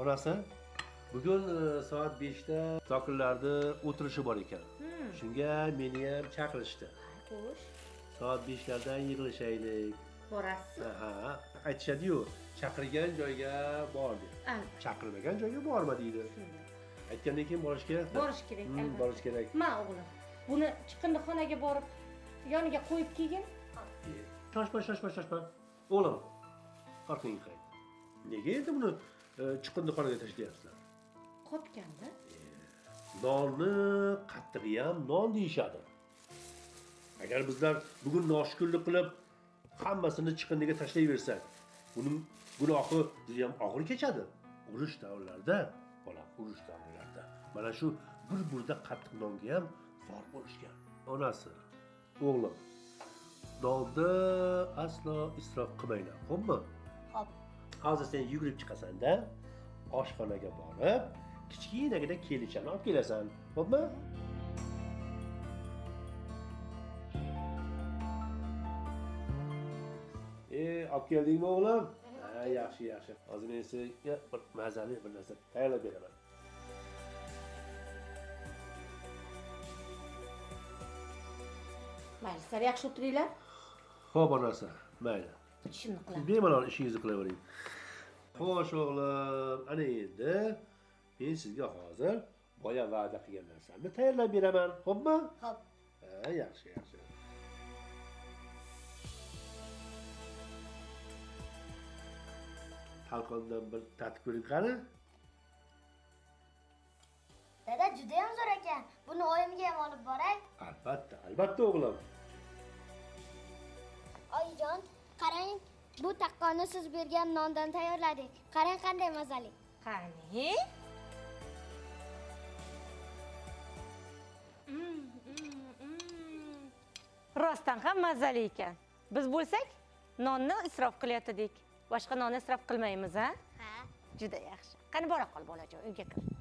Onasi, bugun soat 5 da sokinlarni o'tirishi bor ekan. Shunga meni ham chaqirishdi. Xo'sh. Soat 5lardan yig'ilishaylik. Borasiz? Ha, aytishadi-yu, chaqirgan joyga bor deb. Chaqirmagan joyga borma deydi. Aytgandan keyin borish kerak. Borish kerak, albatta. Borish kerak. Ma o'g'lim, buni chiqindixonaga borib yoniga qo'yib kelgin. Shoshma, shoshma, shoshma. O'g'lim, orqangga qayt. Nega endi buni chiqindixonaga tashlayapsizlar? Qotganda? Nonni qattig'i ham non deyishadi. Agar bizlar bugun noshukurlik qilib hammasini chiqindiga tashlayversak, buning gunohi juda ham og'ir kechadi. Urush davrlarida, bolam, urush davrlarida mana shu bir burda qattiq nonga ham zor bo'lishgan. Onasi, o'g'lim, nonni aslo isrof qilmanglar, xo'pmi? Xo'p. Hozir sen yugurib chiqasan-da, oshxonaga borib, kichkinagina kelichani olib kelasan, xo'pmi? Olib keldingmi o'g'lim? Ha, yaxshi, yaxshi. Hozir men sizga bir mazali bir narsa tayyorlab beraman. Mayli, sizlar yaxshi o'tiringlar. Xo'p, onasi, mayli. Ishimni qilaman. Bemalol ishingizni qilavering. Xo'sh, o'g'lim, ana endi men sizga hozir boya va'da qilgan narsamni tayyorlab beraman, xo'pmi? Xo'p. Ha, yaxshi, yaxshi. Talqondan bir tatib ko'ring qani. Dada juda ham zo'r ekan. Buni oyimga ham olib boray. Albatta, albatta o'g'lim. Oyijon, qarang, bu taqqonni siz bergan nondan tayyorladik. Qarang qanday mazali. Qani? Rostdan ham mazali ekan. Biz bo'lsak, nonni isrof qilayotdik. Boshqa nonni isrof qilmaymiz, ha? Ha. Juda yaxshi. Qani bora qol bolajon, uyga kir.